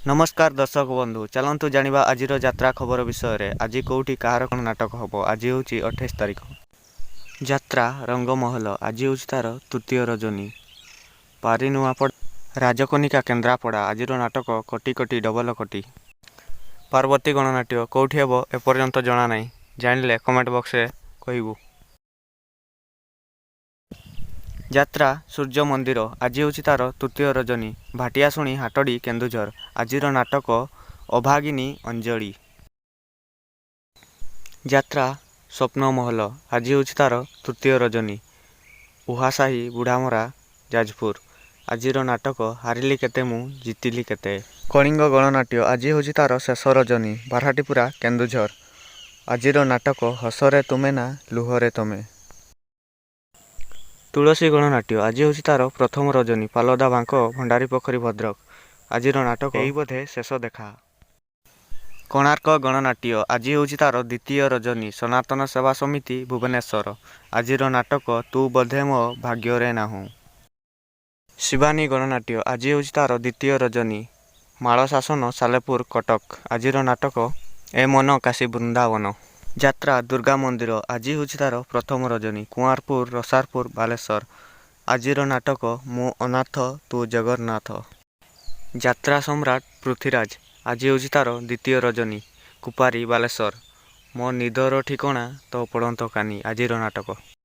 ନମସ୍କାର ଦର୍ଶକ ବନ୍ଧୁ, ଚାଲନ୍ତୁ ଜାଣିବା ଆଜିର ଯାତ୍ରା ଖବର ବିଷୟରେ। ଆଜି କେଉଁଠି କାହାର କ'ଣ ନାଟକ ହେବ? ଆଜି ହେଉଛି 28 ତାରିଖ। ଯାତ୍ରା ରଙ୍ଗମହଲ, ଆଜି ହେଉଛି ତା'ର ତୃତୀୟ ରଜନୀ। ପାରି ନୂଆପଡ଼ା ରାଜକନିକା କେନ୍ଦ୍ରାପଡ଼ା, ଆଜିର ନାଟକ କଟି କଟି ଡବଲ କଟି। ପାର୍ବତୀ ଗଣନାଟ୍ୟ କେଉଁଠି ହେବ ଏପର୍ଯ୍ୟନ୍ତ ଜଣା ନାହିଁ, ଜାଣିଲେ କମେଣ୍ଟ ବକ୍ସରେ କହିବୁ। ଯାତ୍ରା ସୂର୍ଯ୍ୟ ମନ୍ଦିର, ଆଜି ହେଉଛି ତା'ର ତୃତୀୟ ରଜନୀ। ଭାଟିଆଶୁଣି ହାଟଡ଼ି କେନ୍ଦୁଝର, ଆଜିର ନାଟକ ଅଭାଗିନୀ ଅଞ୍ଜଳି। ଯାତ୍ରା ସ୍ୱପ୍ନମହଲ, ଆଜି ହେଉଛି ତା'ର ତୃତୀୟ ରଜନୀ। ଉହାସାହି ବୁଢ଼ାମରା ଯାଜପୁର, ଆଜିର ନାଟକ ହାରିଲି କେତେ ମୁଁ ଜିତିଲି କେତେ। କଳିଙ୍ଗ ଗଣନାଟ୍ୟ, ଆଜି ହେଉଛି ତା'ର ଶେଷ ରଜନୀ। ବାରହାଟିପୁରା କେନ୍ଦୁଝର, ଆଜିର ନାଟକ ହସରେ ତୁମେ ନା ଲୁହରେ ତମେ। ତୁଳସୀ ଗଣନାଟ୍ୟ, ଆଜି ହେଉଛି ତା'ର ପ୍ରଥମ ରଜନୀ। ପାଲଦା ବାଙ୍କ ଭଣ୍ଡାରିପୋଖରୀ ଭଦ୍ରକ, ଆଜିର ନାଟକ ଏଇ ବୋଧେ ଶେଷ ଦେଖା। କୋଣାର୍କ ଗଣନାଟ୍ୟ, ଆଜି ହେଉଛି ତା'ର ଦ୍ୱିତୀୟ ରଜନୀ। ସନାତନ ସେବା ସମିତି ଭୁବନେଶ୍ୱର, ଆଜିର ନାଟକ ତୁ ବୋଧେ ମୋ ଭାଗ୍ୟରେ ନାହୁଁ। ଶିବାନୀ ଗଣନାଟ୍ୟ, ଆଜି ହେଉଛି ତା'ର ଦ୍ୱିତୀୟ ରଜନୀ। ମାଳଶାସନ ସାଲେପୁର କଟକ, ଆଜିର ନାଟକ ଏ ମନ କାଶୀ ବୃନ୍ଦାବନ। ଯାତ୍ରା ଦୁର୍ଗା ମନ୍ଦିର, ଆଜି ହେଉଛି ତା'ର ପ୍ରଥମ ରଜନୀ। କୁଆଁରପୁର ରସାରପୁର ବାଲେଶ୍ୱର, ଆଜିର ନାଟକ ମୁଁ ଅନାଥ ତୁ ଜଗନ୍ନାଥ। ଯାତ୍ରା ସମ୍ରାଟ ପୃଥ୍ୱୀରାଜ, ଆଜି ହେଉଛି ତା'ର ଦ୍ୱିତୀୟ ରଜନୀ। କୁପାରୀ ବାଲେଶ୍ୱର, ମୋ ନିଦର ଠିକଣା ତୋ ପଡ଼ନ୍ତ କାନି ଆଜିର ନାଟକ।